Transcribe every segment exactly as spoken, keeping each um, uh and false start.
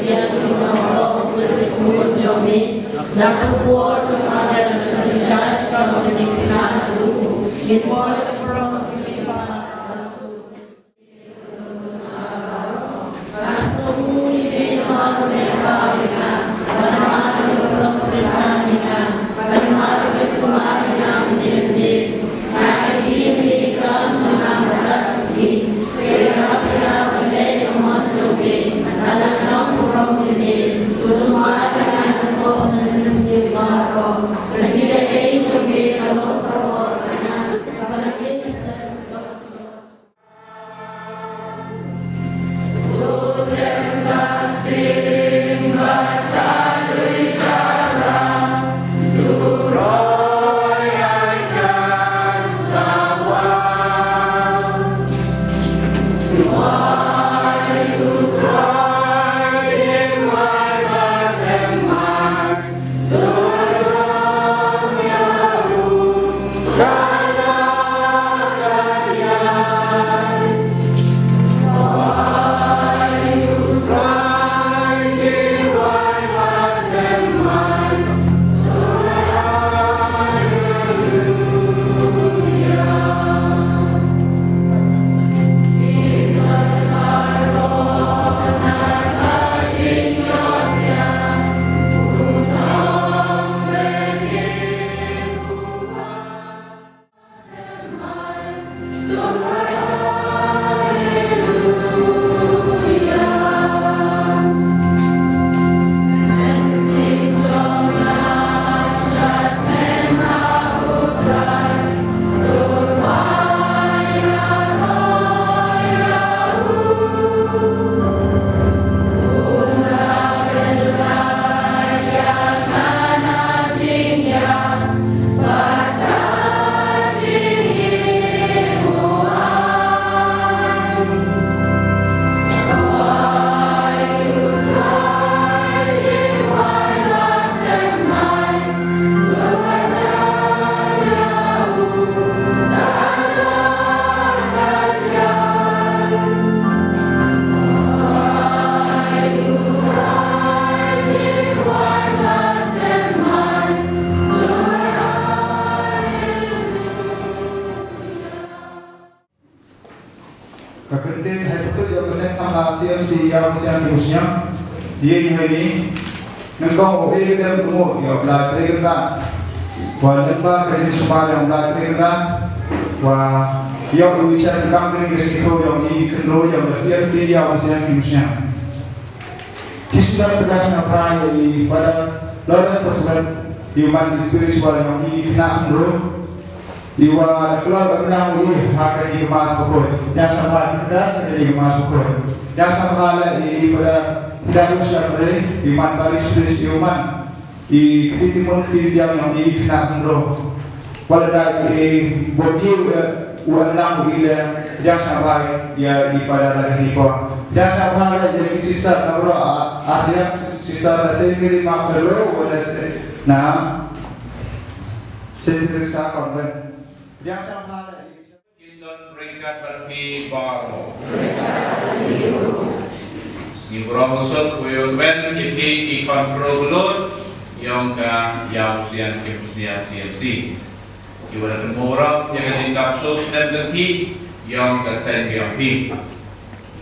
ïa ki jingmut jong me, da ka bor jong me ka jingshai jong ka jingkyrkhu, ngin ïoh burom ïa ki. Ka kyntien ha ka pyrthei ïa ka seng samla C M C ïa u Siang Ki Musniang. Ïa ngi hynrei nyngkong u e dem u mo ïa u Blai Trei Kynrad. Wa lyngba ka jingsumar ïa u Blai Trei Kynrad wa ïa u wi chan kam kane ka sngewthuh ïa ngi khynroo ïa ka C M C ïa u Siang Ki Musniang. Ki sngewthuh ka sngewthuh ïa i Father Lawrence Pasmat ïa u man ki spiritual ïa ngi khynnah khynroo. Iwa kloi ba bnang i ha ka jingmas bakoi. Yang sama da sa ka jingmas bakoi. Yang sama la i pada tidak usah beri iman baris pris iman. I kiti mon ti yang yang i kena kendro. Wala da i bodi u nang i le yang sama ya i pada la ni po. Yang sama la ya i sisa na bro a yang sisa na se kiri masalo wala se na. Sentri sa konven. Yang sama la i Kin don ryngkat bad phi baroh. Ngi burom u suk u ïoh ïa phi ki khontrol lut ïong ka ïa u sian kim snia C M C. Ki wan da burom ïa ka jingkap suk snem dang ki ïong ka seng biang phi.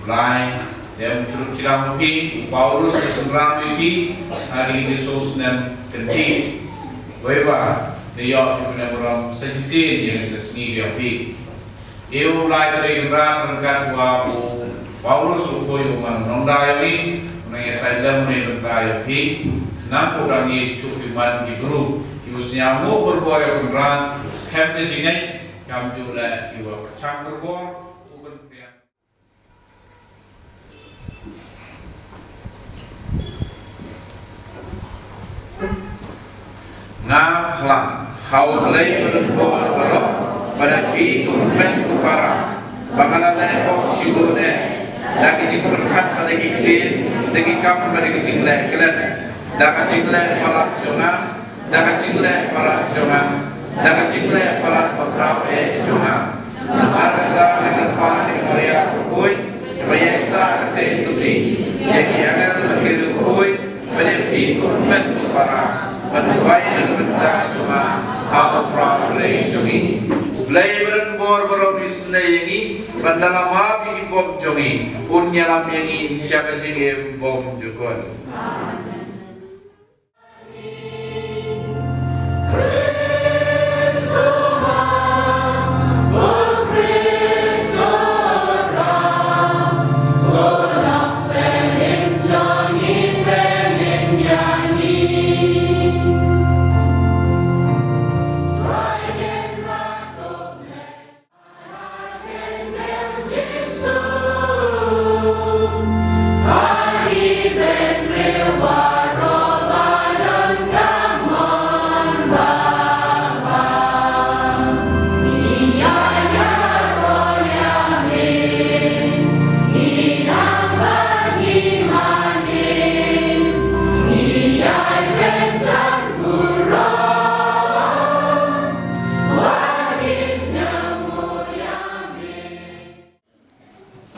Blai, dem churup chiram u phi, u Paulus ka sngewram u phi, ha ki ki suk snem dang ki. Wei ba, ne ïoh ki pynburom sa shisien ïa ka sngi biang phi. Ïa u Blai Trai Kynrad ryngkat wa u Paulus u khuid u man nongdai ïa ngi, u nang ïa sai lem u nang ïa bynta ïa phi, nang u dang ïa shu phi man ki bru, ïa u sñiaw nguh borbor ïa u Kynrad, ïa u skhem ka jingngeit, kam ju leh ïa u pyrchang borbor, u pynpriang. Nga phlang ha U Blei ba don bor baroh, ba da phi kum hynmen kum para, ba nga la leh pop shibun eh, da ki jingpyrkhat bad da ki ktien, da ki kam bad da ki jingleh klet, da ka jingleh palat jong nga, da ka jingleh palat jong nga, da ka jingleh palat bakhraw eh jong nga. Namar kata nga kyrpad ïa ka Maria bakhuid, ba ïa sah kata ka suti, ïa ki angel bad ki riewkhuid, ba ïa phi kum hynmen kum para, ban duwai na ka bynta jong nga ha U Trai Blei jong ngi. U Blei ba don bor baroh un isynei ïa ngi, ban da lama bad ki pop jong ngi, un ïalam ïa ngi sha ka jingim bymjukut.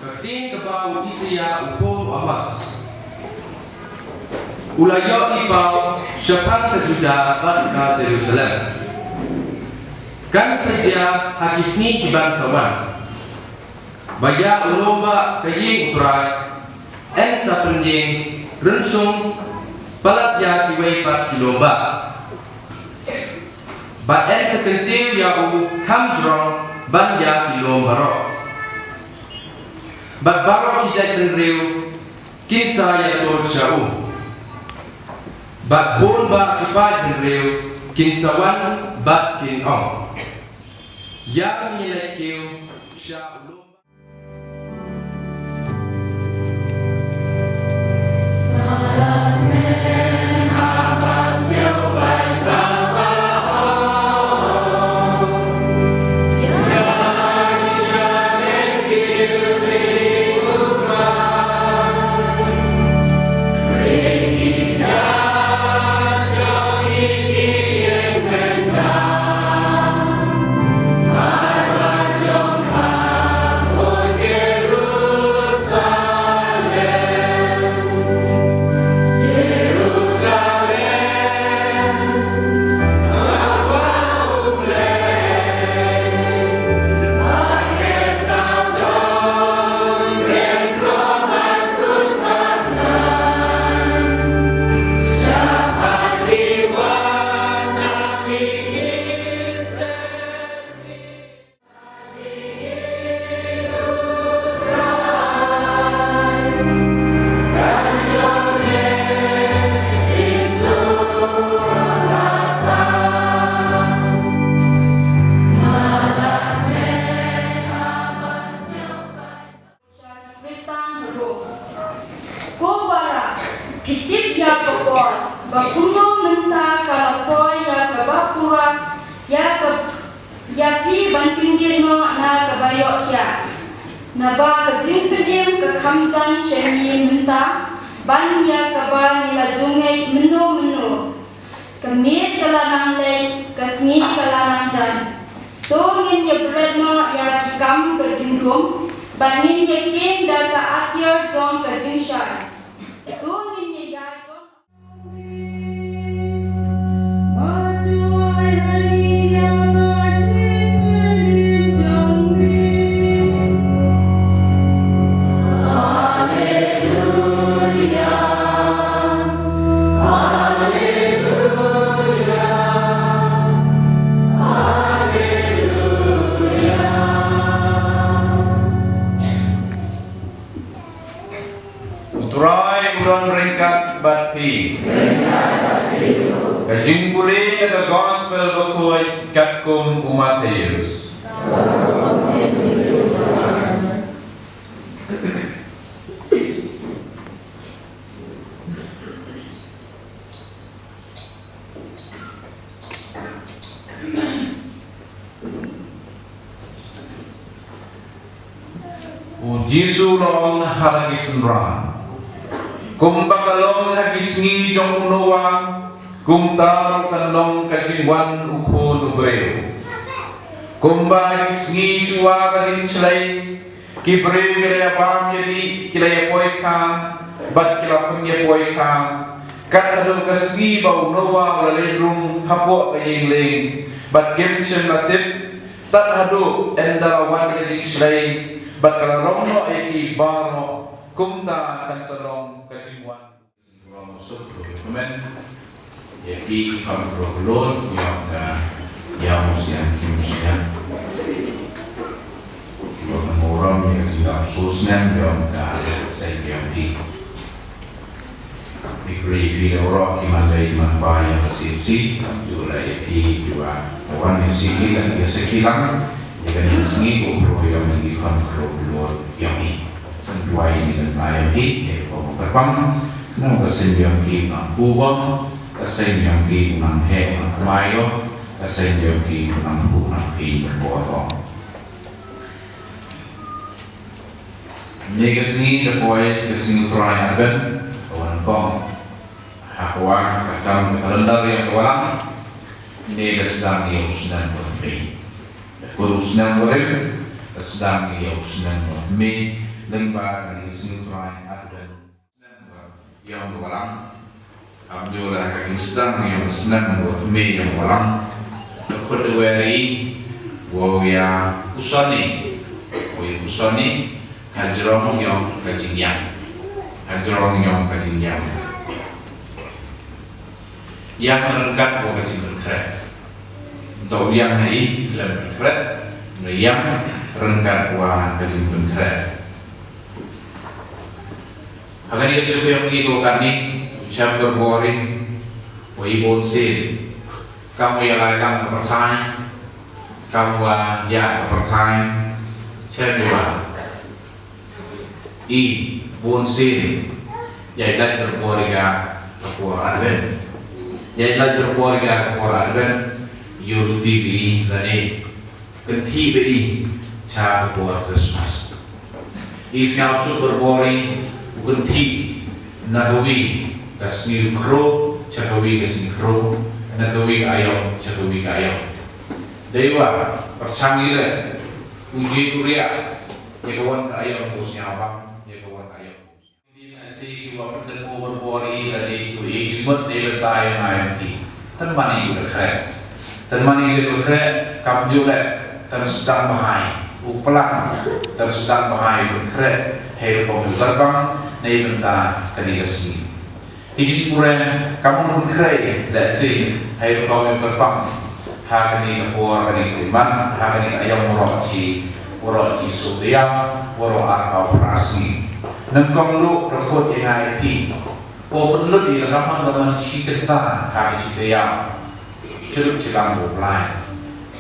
Ka ktien kaba u Isaïah u khun u Amoz u la ïoh i paw shaphang ka Judah bad ka Jerusalem. Kan sa jia ha ki sngi kiban sa wan, ba ïa u lum ba ka ïing U Trai yn sa pynïeng rynsum palat ïa kiwei pat ki lum ba. Bad yn sa kyntiew ïa u kham jrong ban ïa ki lum baroh. Bad baroh ki jaitbynriew kin sa ïatur sha u. Bad bun ba ki paidbynriew kin sa wan bad kin ong, ïa ngi leit kiew sha u lum. ïoh khiah. Naba ka jingpynim ka kham jan sha ngi mynta, ban ïa kaba ngi la ju ngeit mynno mynno. Ka miet ka la nang leit, ka sngi ka la nang jan. To ngin ïa bret noh ïa ki kam ka jingdum, bad ngin ïa kieng da ka atiar jong ka jingshai. To ngin ïa ïai don. U Trai u don ryngkat bad phi. Ka jingpule na ka Gospel bakhuid katkum u Mathaios. U Jisu u la ong ha la ki synran, kumba ka long ha ki sngi jong u Noah, kumta ruh kan long ka jingwan u Khun u briew. Kumba ha ki sngi shuwa ka jingshlei, ki briew ki la ïa bam ïa dih, ki la ïa poi kha, bad ki la pynïapoi kha. Kat haduh ka sngi ba u Noah u la leit rung hapoh ka ïing lieng, bad kim shym la tip, tad haduh ynda la wan ka jingshlei, bad ka la rong noh ïa ki baroh, kumta kan sa long ka jingwan. Ïa ki kham kyrpad lut ïa ka ïa u Mynsiem, ki Mynsiem. Ki wan burom ïa ka jingdap snem ïa ka seng ïa ki. Ki kri ki ïa u rok ki man dei man ba ïa ka C C, ju la ïa ki ju wan ïa C C ki la ïa C C ki lang ïa ka sngi ko pro ïa ki kham kyrpad lut ïa ki. Duwai ni kan ai hi, eh, pom ka pam, nang ka seiñ jong ki nang pu bom, ka seiñ jong ki nang heh nang kmai bom, ka seiñ jong ki nang pu nang pi nang bor bom. Ni ka sngi da poi ka sngi u Trai Advent, ka wan kong. Ha ka wan ka kam ka kalendar ïa ka walang, ni ka sdang ïa u snem ba thymmai. Kut u snem ba rim, ka sdang ïa u snem ba thymmai, lyngba ka sngi u Trai Advent. Snem ba ïong ba walang. Kam ju la ka jingsdang ïa u snem ba thymmai ïong ba walang. Ka kut da wer i, wow ïa kusoni. Wow ïa kusoni, hajrong ïong ka jingïang. Hajrong ïong ka jingïang. Ïang ryngkat bad ka jingpynkhreh. Nto ïang ha i khlem pynkhreh, nto ïang ryngkat bad ka jingpynkhreh. Ha kane ka jingpynkhreh ko kane, u chem ka bor i, wa i bun sien. Kam wa ïa lai lang ka pyrthai, kam wa ïa ka pyrthai, chem wa. I, bun sien, ïa lait bor ïa ka por Advent. Ïa lait bor ïa ka por Advent, ïa u ti bi lane, kynthih bi cha ka por Christmas. I sngew suk bor i, u kynthih, na kawi, ka sngi khro, cha kawi ka sngi khro, na kawi ka ayong, cha kawi ka ayong. Dei wa, pyrchang i le, u ji u ria, Ïa ka wan ka ayong ko sñiaw bang, ïa ka wan ka ayong ko sñiaw. Ïa ka si ki wa pyndet ko bor bor i ka dei ko i jingmut dei bynta ïa nga ïa phi. Tang man i ka khreh. Tang man i ka khreh, kam ju leh, tang sdang bahai. U plang, tang sdang bahai ka khreh. Hei rukom u karbang, dei bynta ka dei ka si. Ki jingpure, kam u pynkhreh, lehse, hei rukom u kyrpang. Ha kane ka por, kane ka iman, ha kane ka ayong waroh chi, waroh chi suk tayam, waroh ar ka phrasngi. Nyngkong ruh, rakot ïa nga ïa phi. Ko pynlut ïa ka man ka man chi kynta, ha ka chi tayam. Chirup chilang u Blai.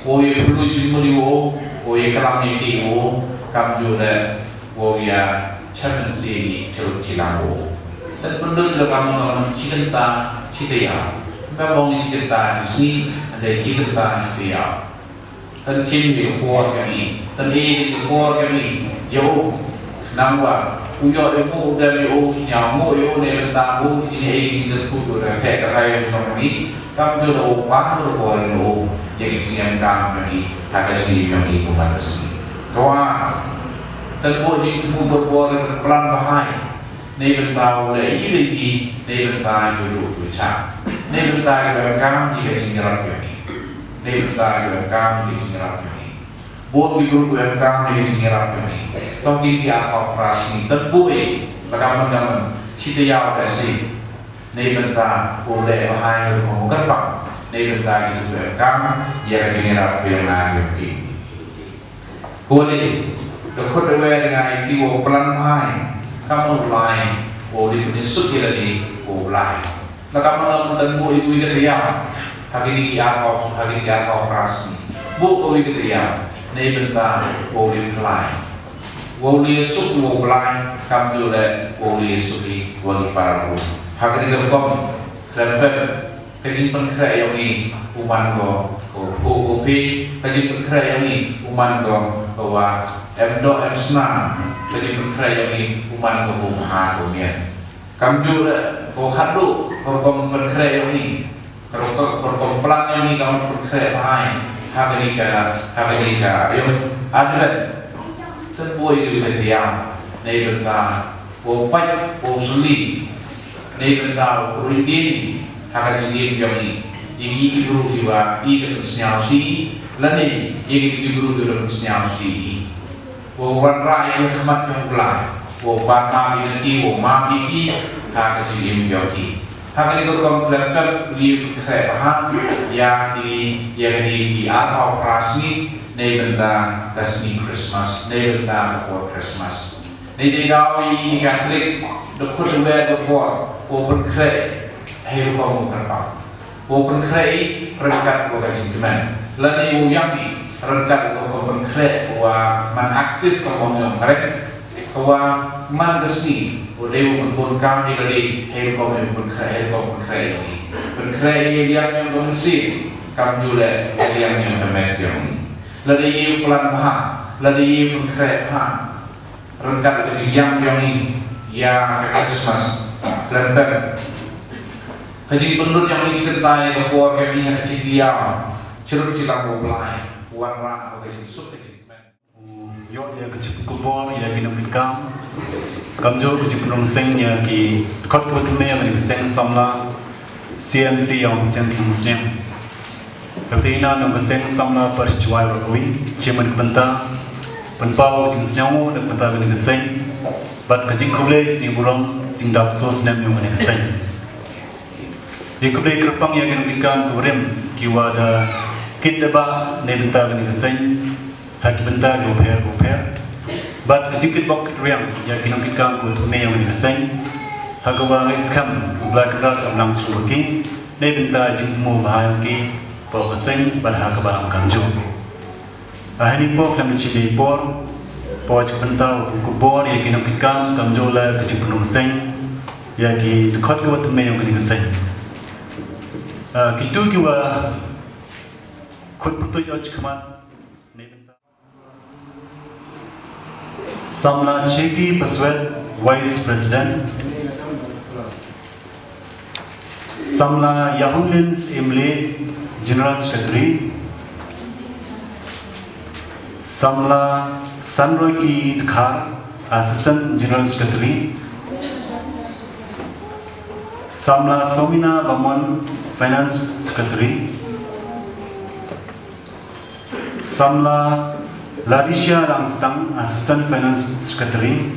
Ko ïa pynlut jingmut ïa u, ko ïa klam ïa ki u, kam ju leh, ko ïa chem mynsiem ïa chirup chilang u. Tad pynlut ïa ka man ka man chi kynta, chi tayam. Ba bong ïa chi kynta chi sngi, hynrei chi kynta chi tayam. Pynshim ïa ka por ka jong ngi, pynïaid ïa ka por ka jong ngi ïa u. Namar u ïoh ïa u, u dem ïa u, sñiaw u ïa u, ne bynta u, ki jingïaid, ki jingkyrkhu, u da theh ka rai u shnong ngi. Kam ju da u pah u por ïa u ïa ki jingïam kam ka jong ngi ha ka jingim jong ngi kumba ka sngi. Ka wa tang u jingthmu por por ïa ka plan bahai. Ne bynta u leh ïa ki, ne bynta ïa u ruh u chah. Ne bynta ïa ka kam ïa ka jingïarap ïa ngi. Ne bynta ïa ka kam ïa ka jingïarap ïa ngi. Bun ki briew ki ïa ka kam ïa ka jingïarap ïa ngi. To ki ki ap ap ras ngi tang bun. Ba kam man kam man. Shi taïaw da shi. Ne bynta u leh bahai u kyrpang. Ne bynta ki tu ïa ka kam ïa ka jingïarap ïa ngi. Ko lei, da khot da wer nga ïa ki wow plan bha, kam u Blai, wow leit pynsuk ïa lade, ko Blai. La kam u Blai, tang buh ïa kawei ka taïaw, ha kine ki arphew, ha kine ki arphew phra snem. Buh kawei ka taïaw, ne bynta wow leit pynlait. Wow leit suk, wow Blai, kam ju leh, wow leit suk ïa, wow leit para. Ha kane ka rukom, khlem pep, ka jingpynkhreh jong ngi u man ko, ko, ko, ko phi, ka jingpynkhreh jong ngi u man ko, ko wa, em doh em snam, ka jingpynkhreh jong ngi u man ko, ko bha ko miat. Kam ju leh, ko haduh, ko rukom pynkhreh jong ngi, ko rukom, ko rukom plan jong ngi kam pynkhreh bha, ha kane ka, ha kane ka, jong Advent. Tang buh ïa kawei ka taïaw, ne bynta, wow pait, wow sli, ne bynta, wow pyrshang, ha ka jingim jong ngi. Ïa ki briew kiwa, ïa ka pynsñiawsih, lane, ïa ki briew kiwa pynsñiawsih. Wow wanrah ïa ka khmat jong u Blai, wow pan map ïa ki, wow map ïa ki, ha ka jingim jong ki. Ha kane ka rukom khlem pep, u leit pynkhreh bha, ïa ki, ïa kine ki arphew phra sngi, ne bynta ka sngi Christmas, ne bynta ka por Christmas. Ngi dei daw ïa i Katholik, da khot da wer da por, wow pynkhreh, hei rukom u kyrpang. Wow pynkhreh i, ryngkat wa ka jingkmen. Lane wow ïam i, ryngkat wa ka pynkhreh, wa man active ka bym ïoh kren. Ka wa man ka sngi, u dei u pynbun kam i lade, hei rukom u pynkhreh, hei rukom pynkhreh ïa i. Pynkhreh i ïa liang ïa ka mynsiem, kam ju leh, ïa liang ïa ka met ïa i. Lada ïa u plan bha, lada ïa u pynkhreh bha. Ryngkat ka jingïam jong ngi ïa ka Christmas. Lada ka jingpynlut jong ngi shi kynta ïa ka por ka jong ngi ha ka jingïam. Shu ruh shi lang u Blai. Wanrah ka jingsuk ka jingkmen. Ïoh ïa ka jingkupbor ïa ki nongkitkam. Kamjooh ka jingpynrung seng ïa ki kot wat me ïa ka seng samla. C M C ïa u Seng Thung Seng. Ka pynna nong ka seng samla Parish Jowai Road Wing, chiman ka bynta pynpaw jingsngew na ka bynta kane ka seng bad ka jingkhublei sngew burom jingdap soo snem ïa kane ka seng. Ïa khublei kyrpang ïa ki nongkitkam ki barim ki wa da kit da bah na ka bynta kane ka seng. Ha ki bynta ki bapher bapher. Bad ka jingkitbok kitrwiang ïa ki nongkitkam ki thme ïa kane ka seng. Ha kaba ngi skhem U Blai Kynrad un nang sngewbha ïa ki na ka bynta jingthmu bha ïa ki, hapoh ka seng bad ha kaba lam kamjooh. Ha kane ka por khlem da shim ïa ka por, hapoh ka bynta u kyrkhu bor ïa ki nongkitkam kamjooh la ka jingpynrung seng ïa ki dkhot ki wa thme ïa kane ka seng. Ah, kito ki wa khut pyrtuid ïa u khmat. Samla Cheki Paswet, Vice President. Samla Yahunlin Imli, General Secretary. Samla Sanroiki Dkhar, Assistant General Secretary. Samla Somina Bamon, Finance Secretary. Samla Larisha Rangstang, Assistant Finance Secretary.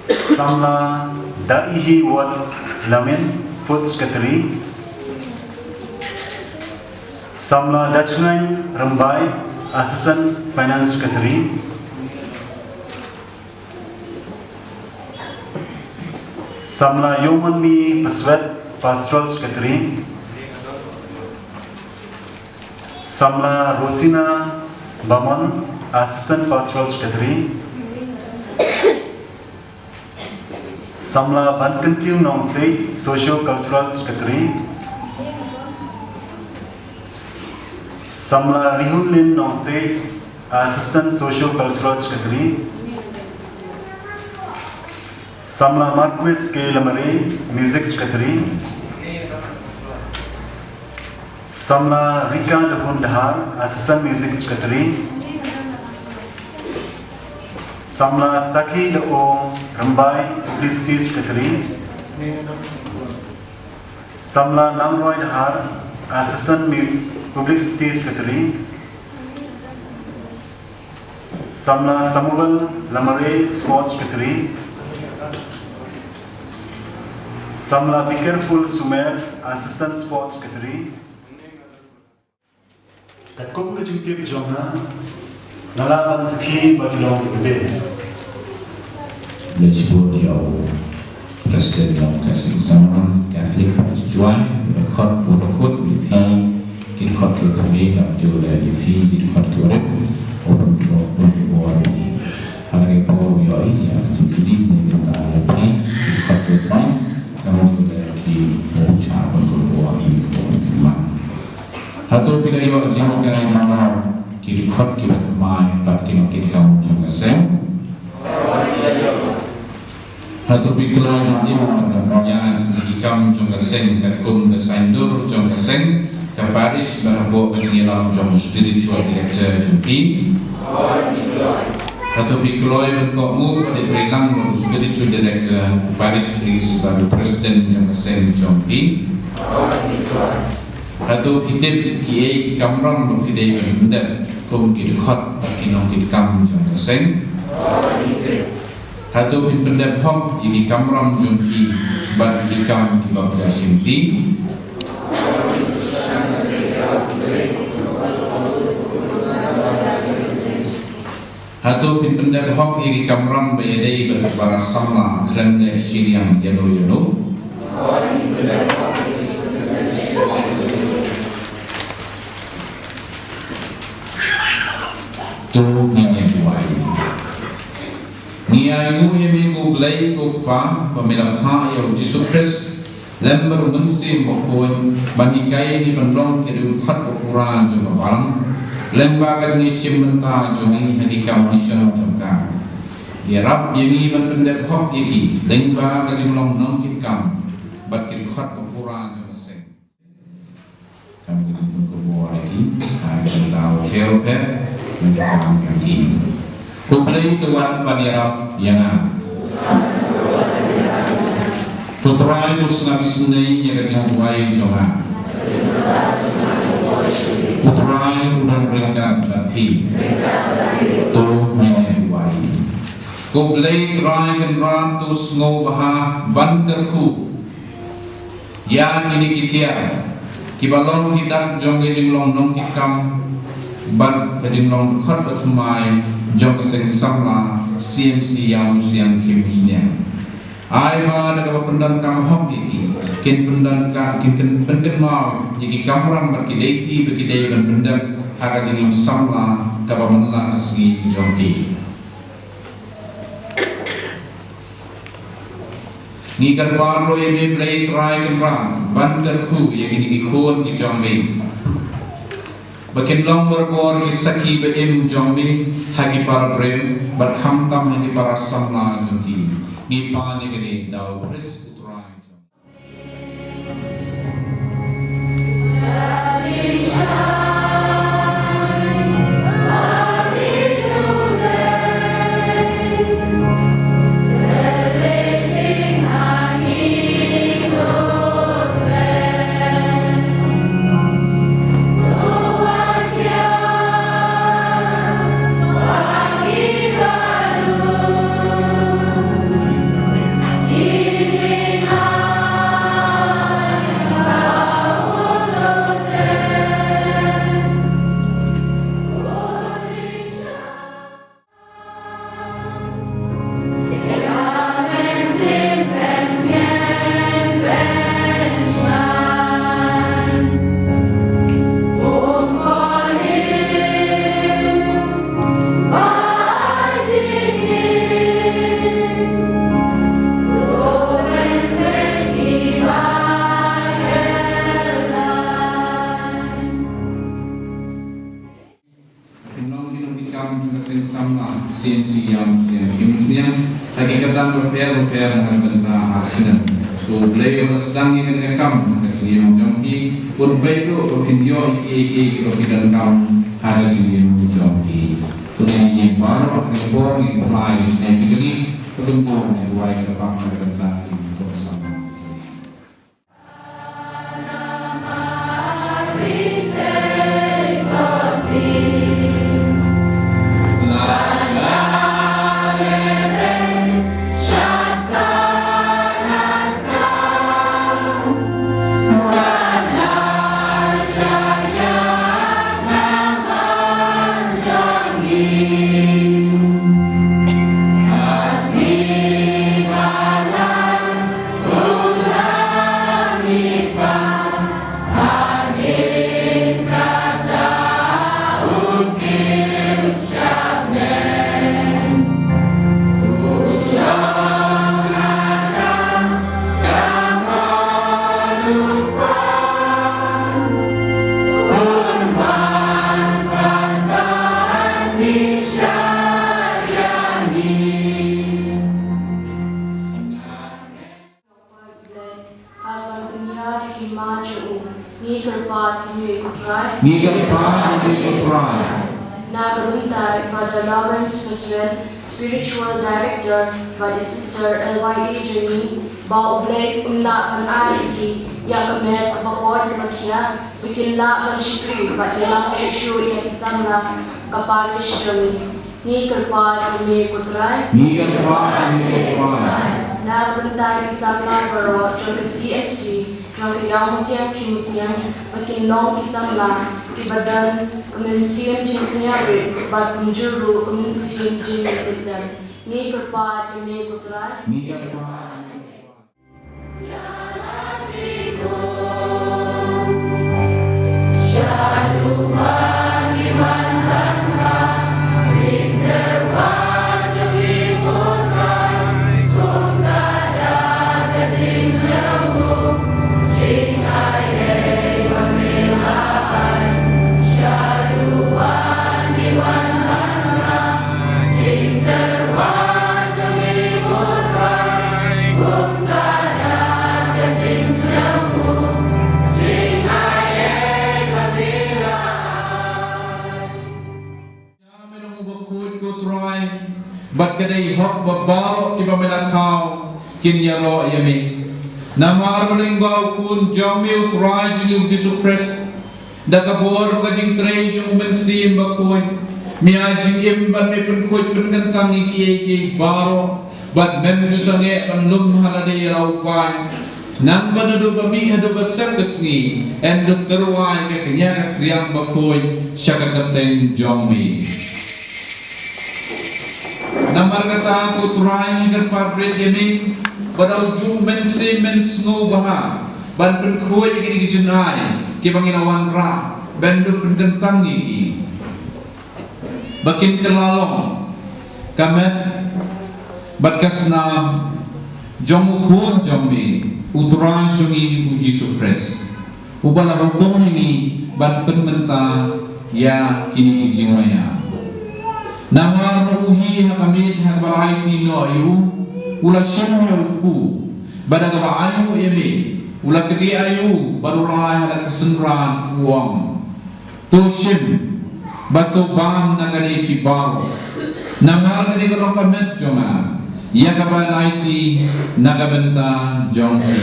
Samla Daihi Ward Lamin, Fourth Secretary. Samla Dachngain Rambai, Assistant Finance Secretary. Samla Yomanmi Paswet, Pastoral Secretary. Samla Rosina Bamon, Assistant Pastoral Secretary. Samla Bankyntiew Nongsiej, Socio Cultural Secretary. Samla Rihunlin Nongsei, Assistant Socio-Cultural Secretary. Samla Marquis K Lamare, Music Secretary. Samla Rika Dahun Dahar, Assistant Music Secretary. Samla Sakhi Dao Rambai, Publicity Secretary. Samla Namroi Dahar, Assistant Mu-, Publicity Secretary. Samla Samuel Lamare, Sports Secretary. Samla Bikerful Sumer, Assistant Sports Secretary. Katkum ka jingtip jong nga, nga lah ban sakhi ba ki long kiba biang. Leit shibun ïa u President jong ka Seng Samla Catholic Parish Jowai, u dkhot, u dkhot, ïa phi ki dkhot kiba thymmai, ngam ju leh ïa phi ki dkhot kiba rit, u dkhot, u dkhot. Hynrei por ïohi ïa ka jingkylli ne ka bynta ïa phi ki dkhot kiba thymmai, ngam ju leh ïa phi, u dkhot kiba thymmai. Hato phi la ïoh jinghikai halor ki dkhot kiba thymmai bad ki nongkitkam jong ka seng? Hato phi kloi ban im bad ban ïaid ïa ki kam jong ka seng katkum ka saiñdur jong ka seng, ka parish bad hapoh ka jingïalam jong u spiritual director jong phi? Hato phi kloi ban kohnguh bad ïatreilang bad u spiritual director, u parish priest bad u president jong ka seng jong phi? Hato phi tip kiei ki kamram ba phi dei ban pyndep kum ki dkhot bad ki nongkitkam jong ka seng? Hato phin pyndep hok ïa ki kamram jong ki bad ki kam kiba phi la shimti? Hato phin pyndep hok ïa ki kamram ba ïadei bad ki para samla khlem leh shiliang ïano ïano? To ngin ïa duwai. Ngi ainguh ïa me ko Blei ko Kpa ba me la phah ïa u Jisu Khrist lem bad u Mynsiem Bakhuid ban hikai ïa ngi ban long ki riewdkhot ba pura jong ka balang lyngba ka jingïashim bynta jong ngi ha ki kam mishon jong ka. Ïarap ïa ngi ban pyndep hok ïa ki lyngba ka jinglong nongkitkam bad ki dkhot ba pura jong ka seng. Kam ka jingpynkup bor ïa ki ha ka bynta u pher u pher, ngi donkam ïa ki. Ko Blei to wan ban ïarap ïa nga. Ko Trai to sngap isynei ïa ka jingduwai jong nga. Ko Trai u don ryngkat bad phi. To ngin ïa duwai. Ko Blei Trai Kynrad to sngewbha ban kyrkhu ïa kine ki tiar kiba long ki dak jong ka jinglong nongkitkam bad ka jinglong dkhot ba thymmai jong ka seng samla C M C Ïawmusiang Khimusniang. Ai ba da kaba pyndonkam hok ïa ki, kin pyndonkam, kin, kin pynkynmaw ïa ki kamram bad ki lynti ba ki dei ban pyndep ha ka jingim samla kaba man la ka sngi jong ki. Ngi kyrpad ruh ïa me Blei Trai Kynrad ban kyrkhu ïa kine ki khun ki jong me ba kin long barabor ki sakhi ba im jong me ha ki para briew bad khamtam ha ki para samla jong ki. Ngi pan ïa kane da u Khrist u Trai jong Sien sien sien kim sien ha ki kyrdan bapher bapher na ka bynta ha snem. Ko Blei ba la sdang ïa kane ka kam ha ka jingim jong ki, un peit ruh ba kin ïoh ïa kiei kiei kiba ki donkam ha ka jingim jong ki. To ngin ïa baroh ngin bor ngin pynlai ïa kine ki jong ki, to ngin bor ngin duwai kyrpang na ka bynta ki. Ngi kyrpad ïa me ko Trai. Ngi kyrpad ïa me ko Trai. Na ka bynta i Father Lawrence Paswell, Spiritual Director, bad i Sister L Y A Jenny, ba U Blei un lah ban ai ïa ki ïa ka met kaba koit kaba khiah, ba kin lah ban shakri bad ïalam shuh shuh ïa ki samla ka parish jong ngi. Ngi kyrpad ïa me ko Trai. Ngi kyrpad ïa me ko Trai. Na ka bynta ki samla baroh jong ka C M C, jong ka Ïaw Mynsiem Khih Mynsiem, ba kin long ki samla kiba don ka mynsiem jingsngewrit bad kumjuh ruh ka mynsiem jingïatiplem. Ngi kyrpad ïa me ko Trai. Ngi kyrpad ïa me ko Trai. Ïa me long uba khuid ko Trai, bad ka dei hok ba baroh kiba me la thaw kin ïaroh ïa me. Namar ba lyngba u Khun jong me u Trai jong ngi u Jisu Khrist, da ka bor ka jingtrei jong u Mynsiem Bakhuid, me ai jingim bad me pynkhuid pynkyntang ïa kiei kiei baroh, bad mem ju sangeh ban lum ha lade ïa la u paid. Nang ba naduh ba mih haduh ba sep ka sngi, yn dup tyrwa ïa ka kñia ka kriang bakhuid sha ka kyrteng jong me. Namar kata ko Trai ngi kyrpad rit ïa me, ba da u juh Mynsiem men sngew bha ban pynkhuid ïa kine ki jingai kiba ngi la wanrah, ban dup pynkyntang ïa ki, ba kin kylla long ka met bad ka snam jong u Khun jong me, u Trai jong ngi u Jisu Khrist, uba la hukum ïa ngi ban pynmynta ïa kine ki jingmaya. Namar ba u hi ha ka miet ha kaba la aiti noh ïa u, u la shim ïa u kpu, bad da kaba ainguh ïa me, u la kdiah ïa u bad u la ai ha la ki synran, u ong: To shim bad to bam na kane ki baroh, namar kane ka long ka met jong nga, ïa kaba ngan aiti na ka bynta jong phi.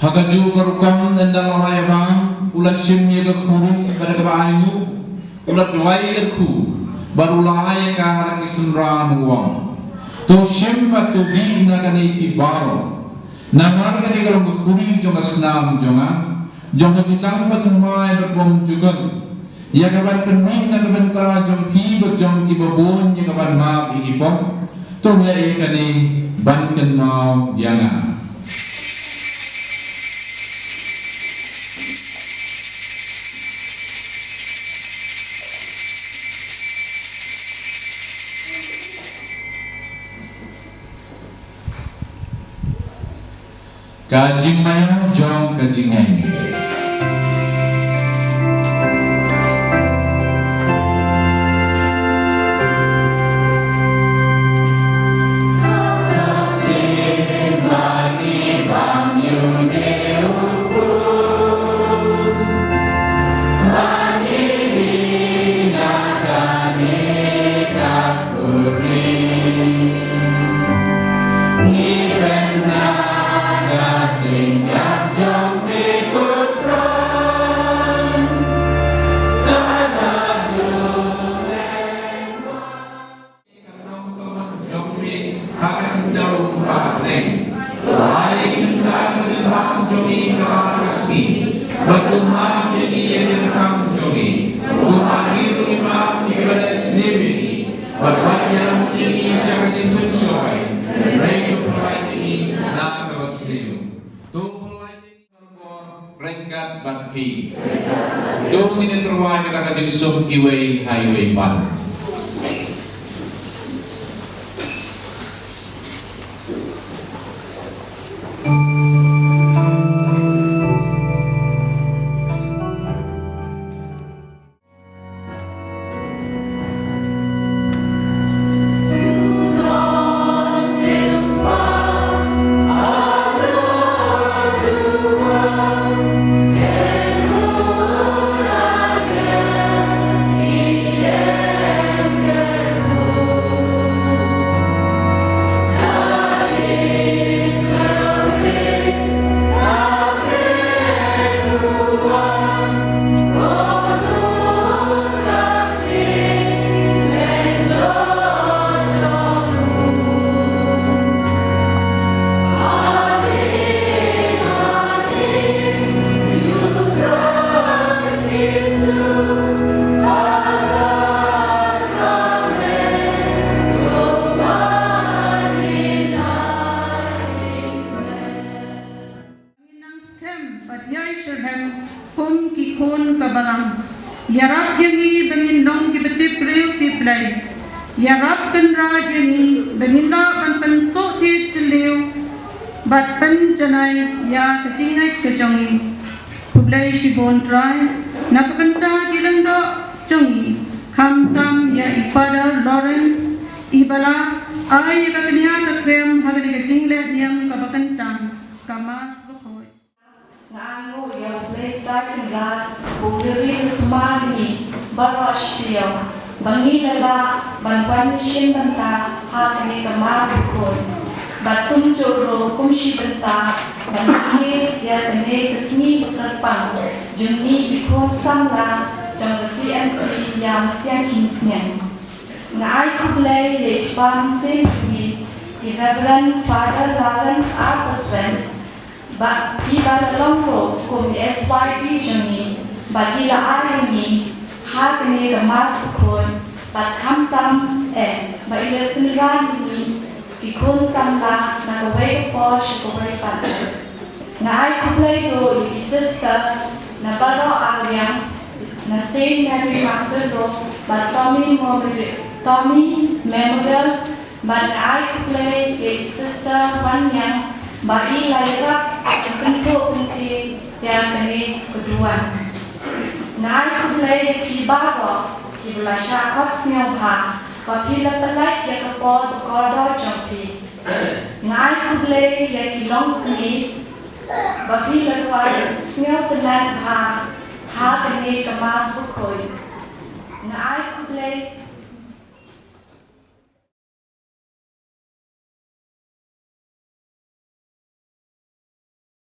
Ha kajuh ka rukom, ynda la ïa bam, u la shim ïa ka khuri bad da kaba ainguh, u la duwai ïa ka khuri bad u la ai ïa ka ha la ki synran, u ong: To shim bad to bih na kane phi baroh, namar kane ka long ka khuri jong ka snam jong nga, jong ka jutang bathymmai bad bymjukut, ïa kaban pynmih na ka bynta jong phi bad jong kiba bun, ïa kaban map ïa ki pop. To leh ïa kane ban kynmaw ïa nga. Ka jingmaïa jong ka jingngeit. Ryngkat bad phi. To ngin ïa tyrwa ïa kata ka jingsuk iwei ha iwei pat. Nang skhem bad ïai shitrhem kum ki khun ka balang. Ïarap ïa ngi ba ngin long kiba tip briew tip Blei. Ïarap kynrad ïa ngi ba ngin lah ban pynsuk thied jylliew bad pynjanai ïa ka jingngeit ka jong ngi. Khublei shibun Trai na ka bynta ki lyngdoh jong ngi, khamtam ïa i Father Lawrence iba la ai ïa ka kñia ka krem ha kane ka jingleh niam kaba kyntang, ka Mass bakhuid. Nga ainguh ïa U Blei Trai Kynrad, u Blei u sumar ïa ngi baroh shi taïew ba ngi la lah ban wan shim bynta ha kane ka Mass bakhuid. Bad kumjuh ruh kum shi bynta ban ïa kane ka sngi bakyrpang jong ngi ki khun samla jong ka C N C Ïa Mynsiem Ki Mynsiem. Nga ai khublei ïa i kpa mynsiem jong ngi, i Reverend Father Lawrence R Paswen, ba i ba la long ruh kum i S Y P jong ngi, ba i la ai ïa ngi ha kane ka Mass bakhuid, bad khamtam eh ba i la synran ïa ngi ki khun samla na kawei ka por sha kawei pat. Nga ai khublei ruh ïa ki sister na baroh ar liang, na Saint Mary Martyr ruh bad Tommy Memorial, Tommy Memorial, bad nga ai khublei ïa i Sister Wanniang ba i la ïarap ban pynkup pynkup ïa kane ka duwan. Nga ai khublei ïa phi baroh kiba la shah khot sngewbha ba phi la pynlait ïa ka por ba kordor jong phi. Nga ai khublei ïa ki longkmie ba phi la wan sngewtynnat bha ha kane ka Mass bakhuid. Nga ai khublei